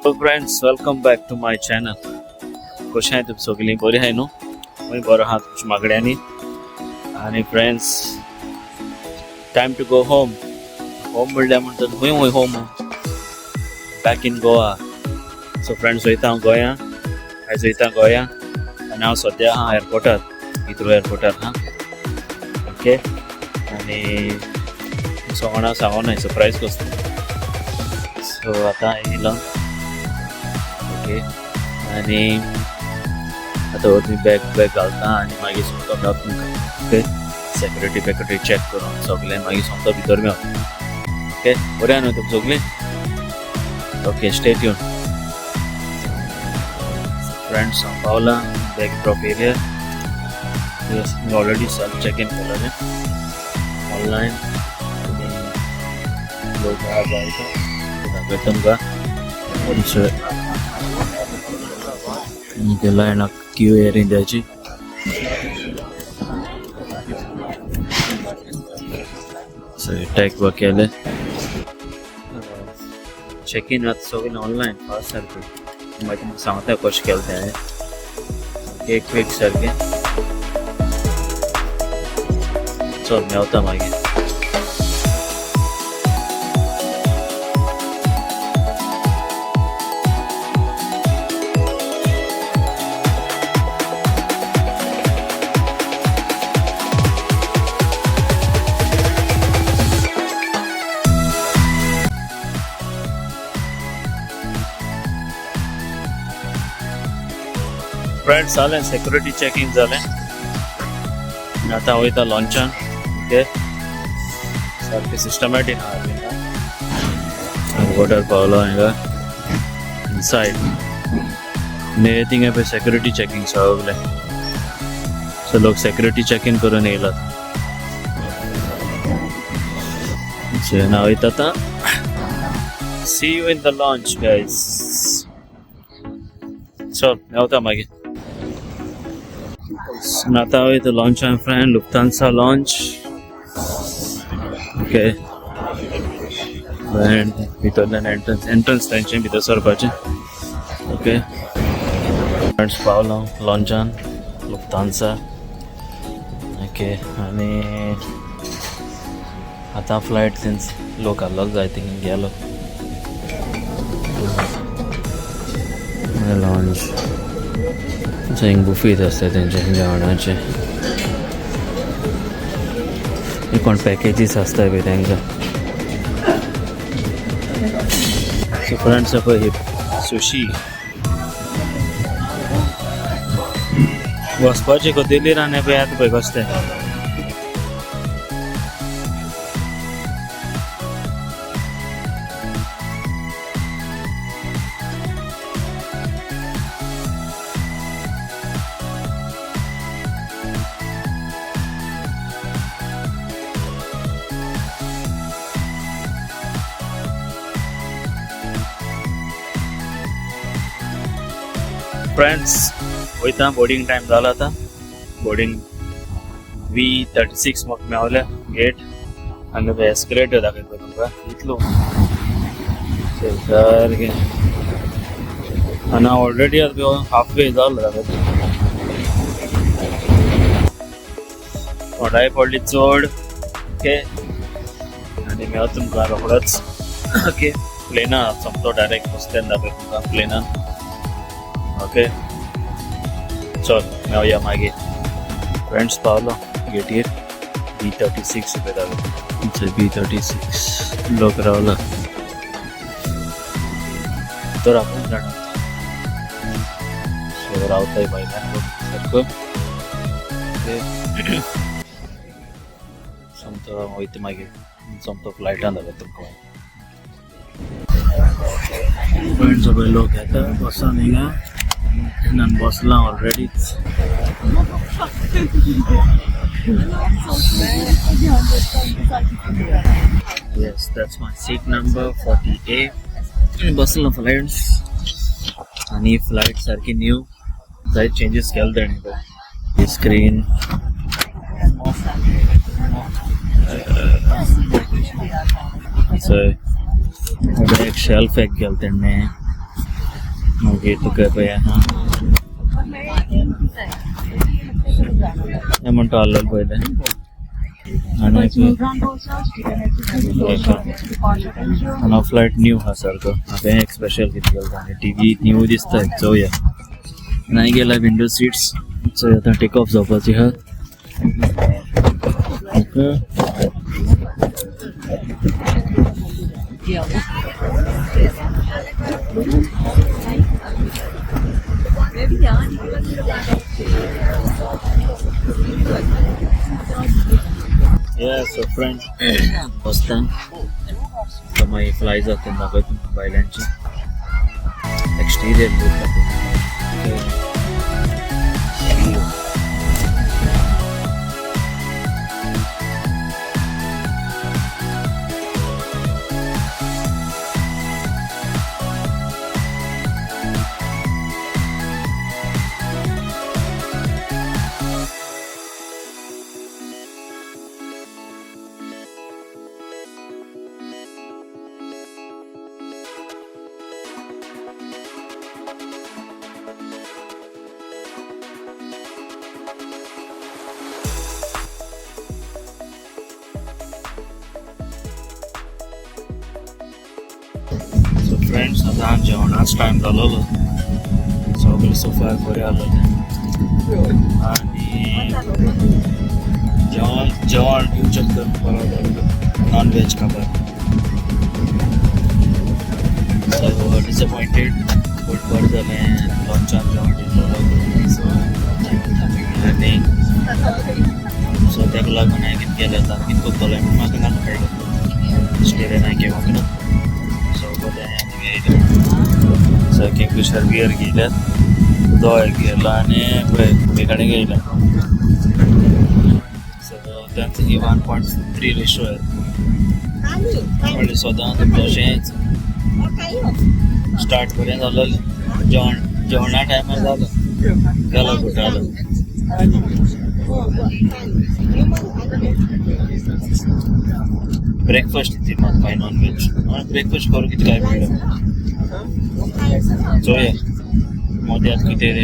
Hello friends, welcome back to my channel. कशें आहाय तुमी सगळीं? बरी आहाय न्हू? हांवूय बरो आहा तुमच्या मागण्यांनी. आनी friends, time to go home. Home म्हणल्यार म्हणटा खंय वय home, back in Goa. So friends, वयता हांव गोंया, आयज वयता गोंया. आनी हांव सद्या आहा एअरपोर्टार, हिथ्रो एअरपोर्टार आहा. ओके, आनी कोणा सांगोना, सरप्रायज कसो. सो आतां येयलो. ओके, आनी आतां वचून बॅग बॅग घालता आनी मागीर सोमतो मेळटा तुमकां. ओके, सेक्युरिटी बेक्युरिटी चॅक करून सगळें मागीर सोमतो भितर मेळटा. ओके, बरें न्हू तुमी सगळीं? Okay, stay tune friends. हांव पावलां bag drop area. Already self check in केलेलें ऑनलायन. आनी लोक आहा जायते, दाखयता तुमकां. लायन क्यू एअर इंडियाची. सो टॅक वर्क केलें, चॅक इन आतां सगळें ऑनलायन फास्ट सारकें. मागीर तुमकां सांगता कशें केलें तें हांवें. ओके, क्विक सारकें. चल मेवता मागीर. फ्रेंड्स, जालें सेक्युरिटी चॅकिंग जालें. आतां वयता लॉन्चान. ओके, सारकें सिस्टमॅटीक आहा. एअरपोर्टार पावलो हांगा इनसायड. थिंगा पळय सेक्युरिटी चॅकिंग सगलें. सो लोक सेक्युरिटी चॅकिंग करून येयलात. सो हांव वयता आतां. See you in the lounge guys. चल मेवता मागीर. आतां वयता लॉन्चान फ्रेंड, लुफ्तांसा लॉन्च. ओके, भितरल्यान एंट्रन्स, एंट्रन्स तेंचें भितर सरपाचें. ओके फ्रेंड्स, पावलो लॉन्चान लुफ्तांसा. ओके, आनी आतां फ्लायट तेंच लोक आहलो जाय थिंग गेलो लॉन्च. हिंग बुफेत आसता तेंचे जेवणाचे. कोण पॅकेजीस आसता पळय तांकां. सो फ्रेंड्स, पळय ही सुशी वचपाची खंय रान पळय आतां पळय कसलें. फ्रेंड्स, वयता, बोर्डिंग टायम जाला आतां. बोर्डिंग V36 म्हाका मेवल्या गेट. हांगा पळय एस्केलेटर दाखयता तुमकां इतलो सारकें. आनी हांव ऑलरेडी आतां हाफ वे जालो दाखयता. थोडाय पडली चड. ओके, आनी मेळत तुमकां रोखडोच. ओके, प्लेनान सोमतो डायरेक्ट बसल्यान दाखयता तुमकां प्लेनान. ओके, चल मेवया मागीर. फ्रेंड्स, पावलो गेटीर. B36 पळय दाखयता, B36. लोक रावला तर आपूण जाणा. सो रावताय भायल्यान लोक सारको. ओके, सोमतो वयता मागीर, सोमतो फ्लायटान दाखयता तुमकां. फ्रेंड्स, पळय लोक येता बसान हिंगा. ನಾನು बसला already. Yes, that's my seat number 40A. बसला फ्लायट्स. आनी फ्लायट सारकी न्यू, जायते चेंजीस केले तेणी पळय. स्क्रीन एक शेल्फ एक केलं तेणे. मागीर तुका पळय आहा हे म्हणटा आहलोलो पळय तें. आनी आनी फ्लायट न्यू आहा सारको. आतां एक स्पेशल कितें केलां आनी टीव्ही न्यू दिसता चोवया. आनी गेला विंडो सिट्स. चोय आतां टेक ऑफ जावपाची आहा. Okay. Yeah, so friend, बसता so मागीर फ्लाय जाता तेन्ना दाखयता तुमकां भायल्यानची एक्सटिरियर लूक. Okay. So friends, आतां जेवणाच टायम जालोलो. सगळें सोफार बरें आहलोलें आनी जेवण जेवण दिवचें तर बरो नॉन वेज खाबर. सो डिसअपॉयंटेड बट बरें जालें लंचान जेवण दिल्लो. सो आनी सो ताका लागून हांवें कितें केलें आतां कितें करतलें म्हाका नाका कळ्ळें. वेजिटेरियन हांवें घेवंक ना. सो बरें आनी सो किंगफिशर बियर घेयल्यात, दोळे घेयला आनी पळय कडेन घेयला. सो तांचो ही 1.3 रेशो आहे. म्हणल्यार सदां तशेंच स्टार्ट बरें जालोलें. जेवण जेवणा टायमार जालो गेलो घोटाळो. ब्रेकफास्ट ती म्हाका मागीर नॉन वेज ब्रेकफास्ट करूं कितें काय मेळ्ळें चोया. मदें आतां कितें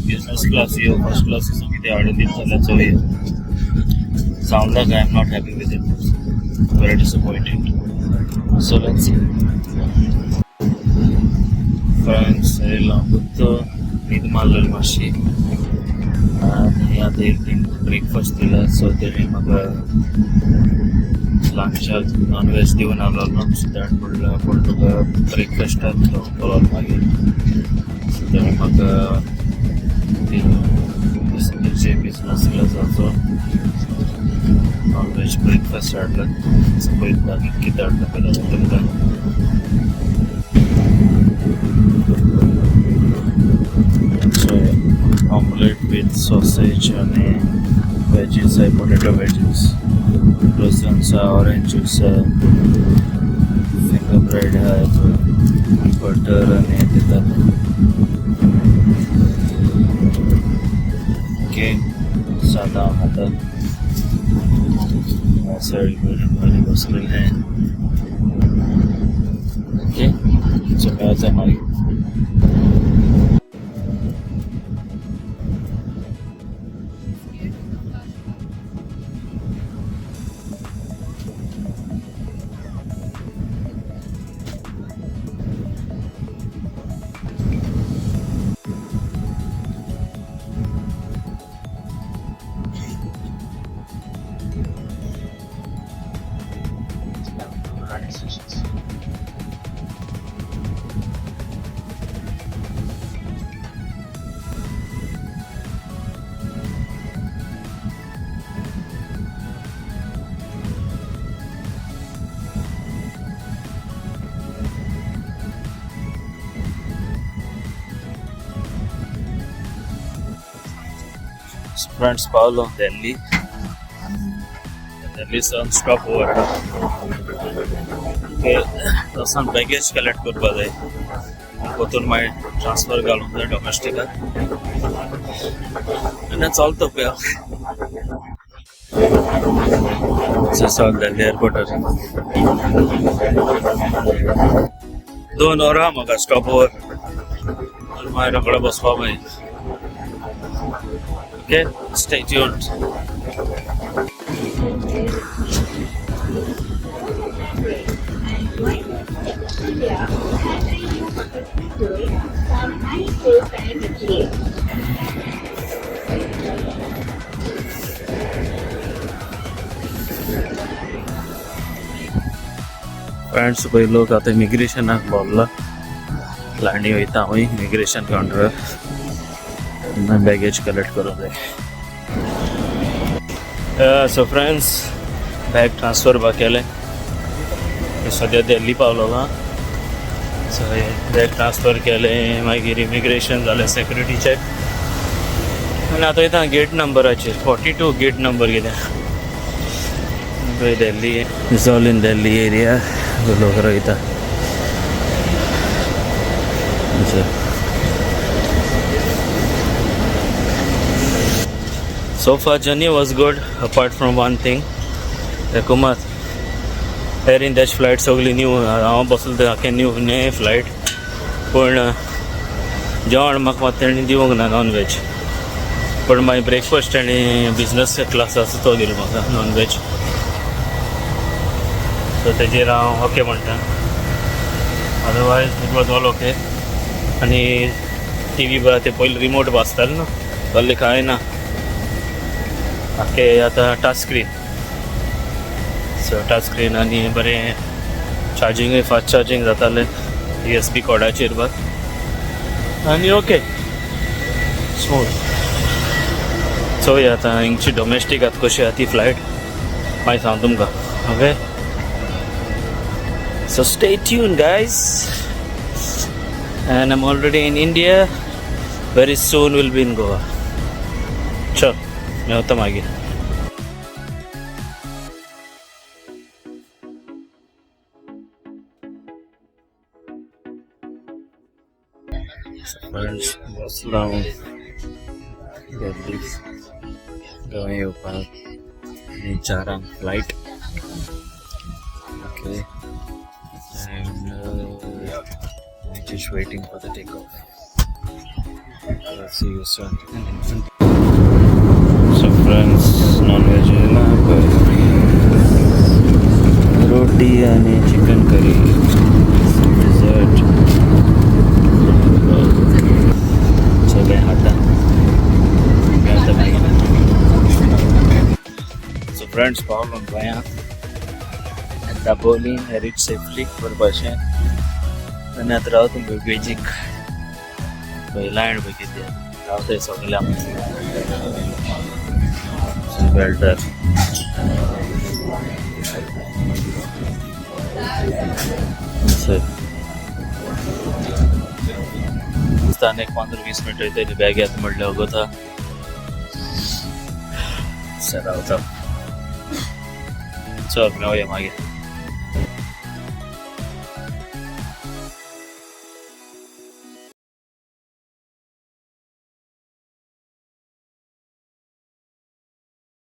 बिजनस क्लास यो फर्स्ट क्लास कितें हाडून दिता जाल्यार चोया. Sound like I am not happy with it, very disappointed. So let's see. Friends, येयला फक्त न्हीद मारलेली मातशी आनी आतां एक ब्रेकफास्ट दिला. सो तेणी म्हाका लंचाक नॉन वेज दिवन आहलोलो. सो ताणें म्हणलें आपूण तुका ब्रेकफास्टाक दवरतलो मागीर. सो तेणें म्हाका दिलो बिजनस क्लासाचो नॉन वेज ब्रेकफास्ट हाडला. सो पळयता कितें हाडटा पळयता तुमकां. So omelette with sausage आणि वेजीस आहे, पोटॅटो वेजीस, लसणचा ऑरेंज ज्यूस आहे, फिंगर ब्रेड आहे, बटर आणि दितात. ओके, सादा खाता साईड बसलेले आहे. ओके, सो मेळता मागीर. फ्रेंड्स, पावलो दिल्ली. दिल्ली सावन स्टॉप ओवर. ओके, थंयसान बॅगेज कलेक्ट करपा जाय. परतून मागीर ट्रान्सफर घालूंक जाय डॉमेस्टिकाक. आनी चलता पळय सावन दिल्ली एअरपोर्टार 2 वरां म्हाका स्टॉप ओवर. आनी मागीर रोकडे बसपा मागीर. Okay, stay tuned. Friends, पळय लोक आतां इमिग्रेशनाक भोंवला. लायनी वयता हांवूय इमिग्रेशन कावंटरार बॅगेज कलेक्ट करूंक जाय. सो फ्रेंड्स, बॅग ट्रान्सफर बा केलें. सद्या दिल्ली पावलो आं. सो बॅग ट्रान्सफर केलें, मागीर इमिग्रेशन जालें, सेक्युरिटी चॅक, आनी आतां वयता गेट नंबराचेर 42 गेट नंबर कितें पळय. दिल्ली, it's all in Delhi area. लोक वयता. अच्छा. So far journey was good apart from one thing. तेकूच एअर इंडियाची फ्लायट सगळी न्यू. हांव बसलो ते आख्खे न्यू न्यू फ्लायट, पूण जेवण म्हाका मात तेणी दिवंक ना नॉन वेज. पूण मागीर ब्रेकफास्ट आनी बिजनस क्लास आसा तो दिलो म्हाका नॉन वेज. सो तेजेर हांव ओके म्हणटा. Otherwise it was all okay. आनी टी व्ही बरा, ते पयलीं रिमोट आसताले न्हू, तसलें कांय ना. आख्खे आतां touch screen. So touch screen आनी बरें चार्जिंगूय फास्ट चार्जींग जातालें यूएसबी कॉर्डाचेर बा आनी ओके स्मूथ. चोया आतां हिंगची डोमेस्टीक आतां कशी आहा ती फ्लायट, मागीर सांग तुमकां. Okay, so stay tuned, guys, and I'm already in India. Very soon will be in Goa. चल, मेवता मागीर. फ्रेंड्स, बसला हांव दिल्ली गोंय येवपाक आनी 4 flight. Okay, and just waiting for the takeoff. I'll see you soon. So friends, non-veg ना पर रोटी आणि chicken curry, dessert सगळें खाता. मेळटा मागीर. So friends, पावलो गोंया at Dabolim. I reached safely, बरें भशेन. आनी आतां रावता बेजीक. पळय लायन पळय कितें रावताय सगळे बेल्टर. सर एक 15-20 मिनट वयतली. बॅग येता म्हणल्यार वगोता. सर, रावता. चल, मेवया मागीर.